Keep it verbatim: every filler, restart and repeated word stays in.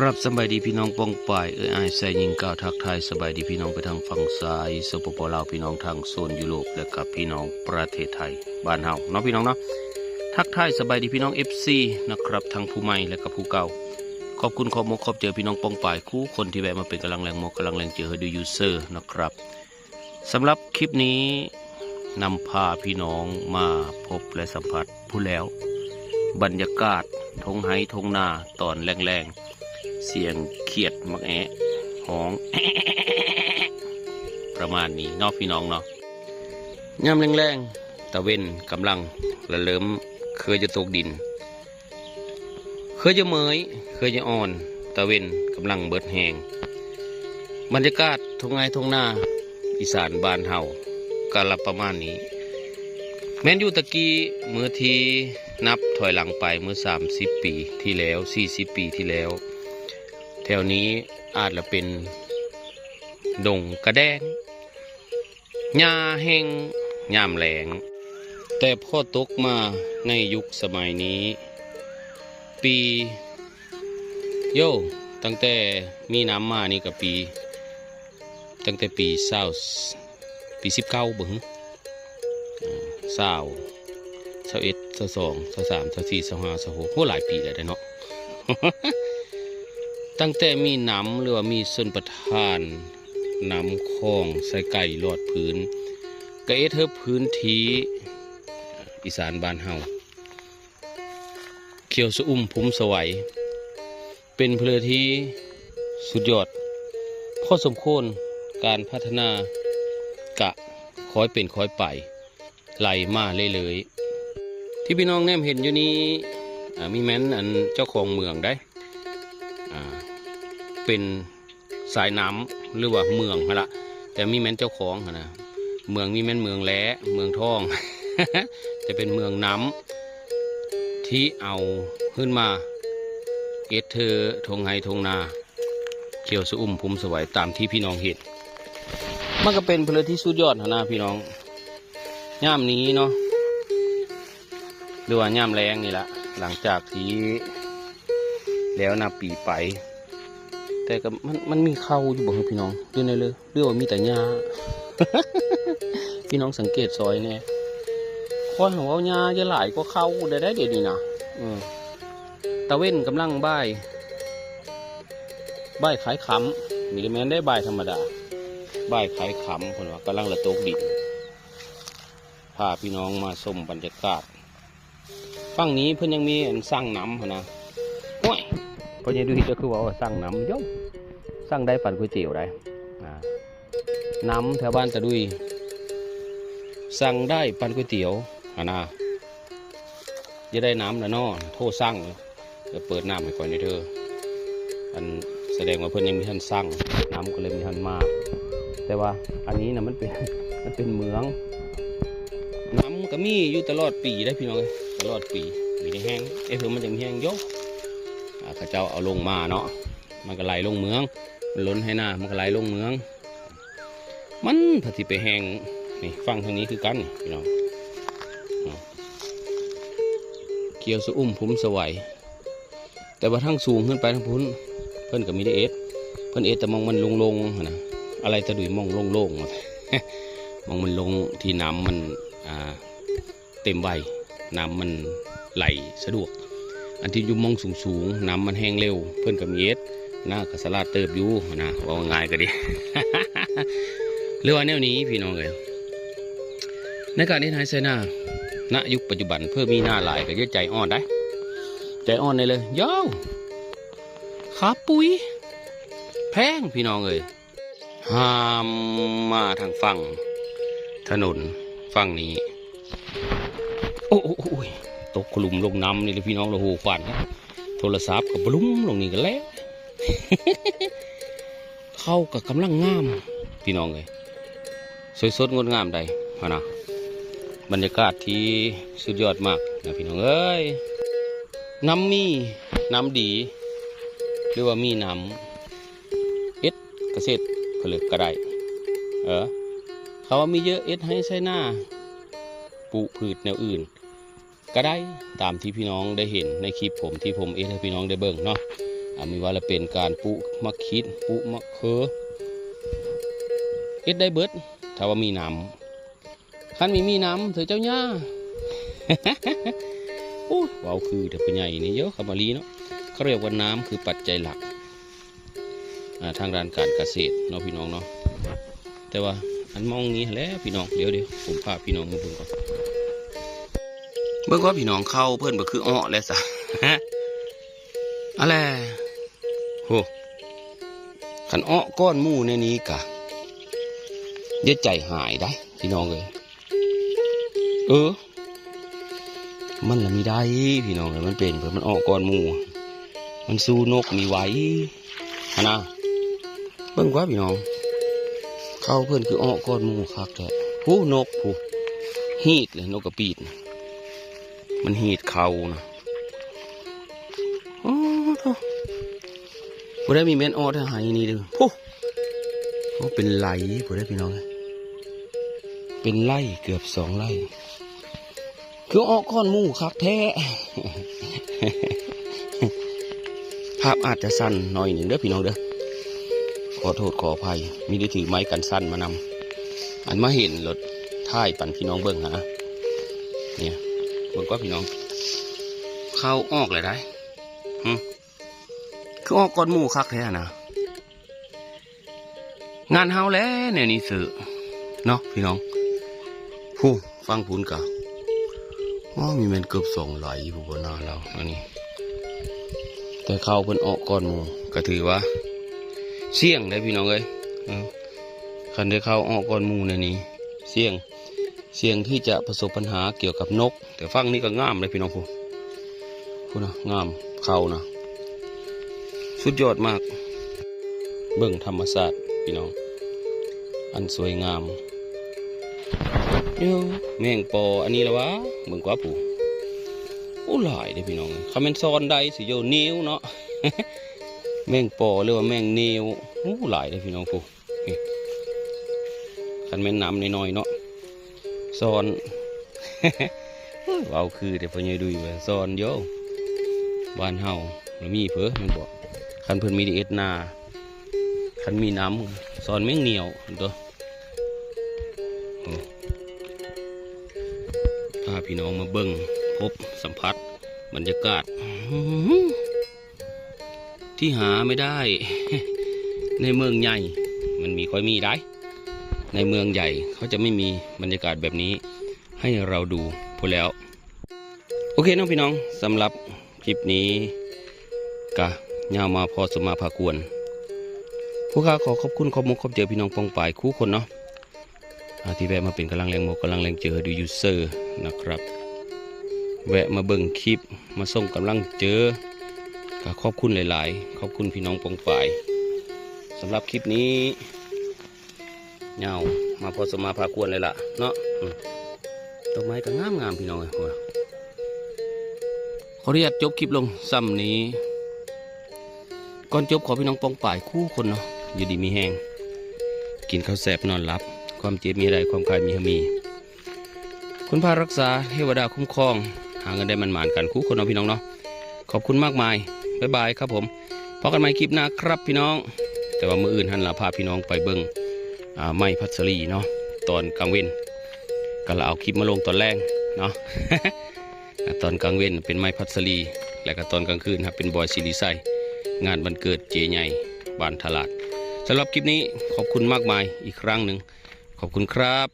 ครับ สบายดีพี่น้องป้องปาย เอ้ยอ้ายชายหญิง กล่าวทักทายสบายดีพี่น้องไปทางฝั่งซ้าย สปป ลาว พี่น้องทางโซนยุโรป และกับพี่น้องประเทศไทยบ้านเฮาเนาะพี่น้องเนาะ ทักทายสบายดีพี่น้อง เอฟซี นะครับ ทั้งผู้ใหม่และกับผู้เก่า ขอบคุณขอบมกขอบใจพี่น้องป้องปายคู่คนที่แวะมาเป็นกำลังแรงมอกกำลังแรงเจือให้ดูยูเซอร์นะครับ สำหรับคลิปนี้นำพาพี่น้องมาพบและสัมผัสพู้นแล้ว บรรยากาศทงไฮทงนาตอนแรงๆ เสียงเขียดมักแอะฮ้อง ประมาณนี้เนาะพี่น้องเนาะ ยามแรงๆ ตะเว็นกำลังละเริ่มเคยจะตกดิน เคยจะเมย เคยจะอ่อน ตะเว็นกำลังเบิดแฮง บรรยากาศทงไฮทงนาอีสานบ้านเฮากะละประมาณนี้ แม่นอยู่ตะกี้มื้อที่นับถอยหลังไปเมื่อสามสิบปีที่แล้ว สี่สิบปีที่แล้ว แถวนี้อาจละเป็นดงกะแดง หญ้าแห้งยามแล้ง แต่พอตกมาในยุคสมัยนี้ ปี โย่ ตั้งแต่มีน้ำมานี่ก็ปี ตั้งแต่ปีซาว ปีสิบเก้าบ่หึ อ่า ซาว ซาวเอ็ด ซาวสอง ซาวสาม ซาวสี่ ซาวห้า ซาวหก โห หลายปีแล้วเด้อเนาะ ตั้งแต่มีน้ำหรือว่ามีชลประทาน น้ำคลองไส้ไก่หลอดพื้น ก็เฮ็ดให้พื้นที่อีสานบ้านเฮา เขียวชอุ่มภูมิสวัย เป็นพื้นที่สุดยอด พอสมควร การพัฒนากะค่อยเป็นค่อยไป ไหลมาเรื่อยๆ ที่พี่น้องแนมเห็นอยู่นี้ อ่า มีแม่นอันเจ้าของเมืองได้ อ่า เป็นสายน้ำหรือว่าเมืองหั่นละ แต่มีแม่นเจ้าของหั่นนะ เมืองมีแม่นเมืองแล้ เมืองทอง จะเป็นเมืองน้ำ ที่เอาขึ้นมาเอ็ดเธอทงไฮทงนา เขียวชอุ่มภูมิสวัยตามที่พี่น้องเห็น มันก็เป็นพื้นที่สุดยอดหั่นนะพี่น้อง ยามนี้เนาะ หรือว่ายามแล้งนี่ละ หลังจากที่แล้วนับปีไป แต่ก็มัน มันมีเข้าอยู่บ่ครับพี่น้อง ดูแน่เลย หรือว่ามีแต่หญ้า พี่น้องสังเกตซอยแน่ ข้อยหั้นว่าหญ้าจะหลายกว่าเข้าได้ ได้เดี๋ยวนี้นะ อืม ตะเว็นกำลังบ่าย บ่ายคล้ายค่ำ นี่ก็แม่นได้บ่ายธรรมดา บ่ายคล้ายค่ำ เพิ่นว่ากำลังละตกดิน พาพี่น้องมาชมบรรยากาศ ฝั่งนี้เพิ่นยังมีอันสั่งน้ำหั่นนะ โอ้ย พ่อใหญ่ดุยจะคือว่าสั่งน้ำ โย่ สั่งได้ปานก๋วยเตี๋ยวได้ อ่า น้ำแถวบ้านตาดุย สั่งได้ปานก๋วยเตี๋ยวหั่นนะ จะได้น้ำแล้วเนาะ โทรสั่ง เดี๋ยวเปิดน้ำให้ก่อนเด้อ อันแสดงว่าเพิ่นยังมีทันสั่ง น้ำก็เลยมีทันมา แต่ว่าอันนี้นะมันเป็น มันเป็นเมือง น้ำก็มีอยู่ตลอดปีได้พี่น้องเอ้ย ตลอดปี มีได้แห้ง เอ้ย เพิ่นมันจะมีแห้งโยก อ่า เขาเจ้าเอาลงมาเนาะ มันก็ไหลลงเมือง มันล้นให้หน้า มันก็ไหลลงเมือง มันพอสิไปแห้ง นี่ ฝั่งทางนี้คือกันนี่พี่น้อง อ่า เขียวชอุ่มภูมิสวัย แต่ว่าทางสูงขึ้นไปทางพุ้น เพิ่นก็มีได้เอ็ด เพิ่นเอ็ดแต่มองมันโล่งๆหั่นนะ อะไรตะดุยมองโล่งๆ มองมันลงที่น้ำมัน อ่า เต็มไว น้ำมันไหลสะดวก อันที่อยู่มองสูงๆ น้ำมันแห้งเร็ว เพิ่นก็มีเอ็ด นะ ก็สลาดเติบอยู่นะ เว้าง่ายก็ดี หรือว่าแนวนี้พี่น้องเอ้ย ในการเฮ็ดไร่ไถนา ณ ยุคปัจจุบัน เพื่อมีนาหลายก็อย่าใจอ่อนได้ ใจอ่อนได้เลย โย่ ค่าปุ๋ย แพงพี่น้องเอ้ย ห้ามมาทางฝั่งถนนฝั่งนี้ โอ้ โอ้ โอ้ โอ้ย ตกหลุมลงน้ำนี่เลยพี่น้อง โอ้โห ขวัญ โทรศัพท์ก็บลุมลงนี่กันแล้ว เข้ากับกำลังงาม พี่น้องเอ้ย สวยสดงดงามใดหั่นนะ บรรยากาศที่สุดยอดมากนะพี่น้องเอ้ย น้ำมี น้ำดี หรือว่ามีน้ำ เอ็ดเกษตรผลึกก็ได้ เออ เขาว่ามีเยอะ เอ็ดไฮ่ไถนา ปลูกพืชแนวอื่น ก็ได้ตามที่พี่น้องได้เห็นในคลิปผมที่ผมเฮ็ดให้พี่น้องได้เบิ่งเนาะ อ่า มีว่าละเป็นการปลูกมะขิด ปลูกมะเขือ เฮ็ดได้เบิด ถ้าว่ามีน้ำ คันมีมีน้ำเถอะเจ้าย่า โอ้ย เว้าคือแต่พ่อใหญ่นี่เยอะ คำว่าลีเนาะ เขาเรียกว่าน้ำคือปัจจัยหลัก อ่า ทางด้านการเกษตรเนาะพี่น้องเนาะ แต่ว่าอันมองนี้แหละพี่น้อง เดี๋ยว เดี๋ยว ผมพาพี่น้องมาเบิ่งก่อน เบิ่งว่าพี่น้อง เข้าเพิ่นบ่คืออ้อแล้วซะ อะไร โห คันอ้อก้อนหมู่ในนี้กะ อย่าใจหายได้พี่น้องเอ้ย เออ มันละมีได้พี่น้องเอ้ย มันเป็นเพิ่น มันอ้อก้อนหมู่ มันสู้นกมีไหว หั่นนะ เบิ่งกว่าพี่น้อง เข้าเพิ่นคืออ้อก้อนหมู่คักแท้ ผู้นกผู้ ฮีดเลย นกกระปีดน่ะ มันฮีดเข้านะ โอ้โห ผู้ใดมีแม่นอ้อถ้าหายนี่เด้อ ผู้ โอ้ เป็นไร่ผู้ใดพี่น้อง เป็นไร่ เกือบสองไร่ คืออ้อก้อนหมู่คักแท้ ภาพอาจจะสั่นหน่อยหนึ่งเด้อพี่น้องเด้อ ขอโทษขออภัย มีได้ถือไม้กันสั่นมานำ อันมาเห็นรถถ่ายปันพี่น้องเบิ่งหา เนี่ย เบิ่งกว่าพี่น้อง เข้าออกเลยได้ หึ คืออ้อก้อนหมู่คักแท้นะ งานเฮาแหละแนวนี้ซื่อ เนาะพี่น้อง ผู้ฟังพุ้นกะ อ๋อ มีแม่นเกือบสองไร่ผู้บ่นาเรา อันนี้ แต่เข้าเพิ่นอ้อก้อนหมู่ ก็ถือว่า เสี่ยงได้พี่น้องเอ้ย เออ คันได้เข้าอ้อก้อนหมู่ในนี้ เสี่ยง เสี่ยงที่จะประสบปัญหาเกี่ยวกับนก แต่ฝั่งนี้ก็งามเลยพี่น้องผู้ ผู้นะ งาม เข้านะ สุดยอดมาก เบิ่งธรรมชาติพี่น้อง อันสวยงาม เดี๋ยว แมงปออันนี้ละวะ เบิ่งกว่าผู้ โอ้ หลายเด้พี่น้อง คำเป็นซอนได้สิโยนิวเนาะ แมงปอหรือว่าแมงนิว โอ้ หลายเด้พี่น้องผู้ นี่ คันแม่นน้ำน้อยๆเนาะ ซอน เว้าคือแต่พ่อใหญ่ดุยว่าซอนโย บ้านเฮามันมีเผอมันบอก คันเพิ่นมีดีเอ็ดนา คันมีน้ำ ซอนแมงเหนียวตัว โอ้ พาพี่น้องมาเบิ่ง พบสัมผัส บรรยากาศ ที่หาไม่ได้ ในเมืองใหญ่ มันมีค่อยมีได้ ในเมืองใหญ่เขาจะไม่มีบรรยากาศแบบนี้ ให้เราดูพู้นแหล้ว โอเคเนาะพี่น้อง สำหรับคลิปนี้ กะยาวมาพอสมมาพาควร ผู้ข้าขอขอบคุณขอบมกขอบใจพี่น้องปองปายคู่คนเนาะ อ่า ที่แวะมาเป็นกำลังแรงมกกำลังแรงเจอดูยูเซอร์นะครับ แวะมาเบิ่งคลิป มาส่งกำลังเจอ ก็ขอบคุณหลายๆ ขอบคุณพี่น้องปองปาย สำหรับคลิปนี้ ยาวมาพอสมมาพาควรเลยล่ะเนาะ อืม ดอกไม้ก็งามๆ พี่น้องเอ้ย โอ้ย ขออนุญาตจบคลิปลงส่ำนี้ ก่อนจบขอพี่น้องปองปายคู่คนเนาะ อยู่ดีมีแฮง กินข้าวแซ่บนอนหลับ ความเจ็บมีได้ ความไข้มีหามี คุณพารักษา เทวดาคุ้มครอง หาเงินได้หมานๆ กันคู่คนเนาะพี่น้องเนาะ ขอบคุณมากมาย บ๊ายบายครับผม พบกันใหม่คลิปหน้าครับพี่น้อง แต่ว่ามื้ออื่นหั่นละพาพี่น้องไปเบิ่ง อ่า ไม้พัสลีเนาะ ตอนกลางเว็น ก็ละเอาคลิปมาลงตอนแลงเนาะ อ่า ตอนกลางเว็นเป็นไม้พัสลี และก็ตอนกลางคืนครับเป็นบอยสิริชัย งานวันเกิดเจ๊ใหญ่ บ้านทลาด สำหรับคลิปนี้ขอบคุณมากมายอีกครั้งหนึ่ง ขอบคุณครับ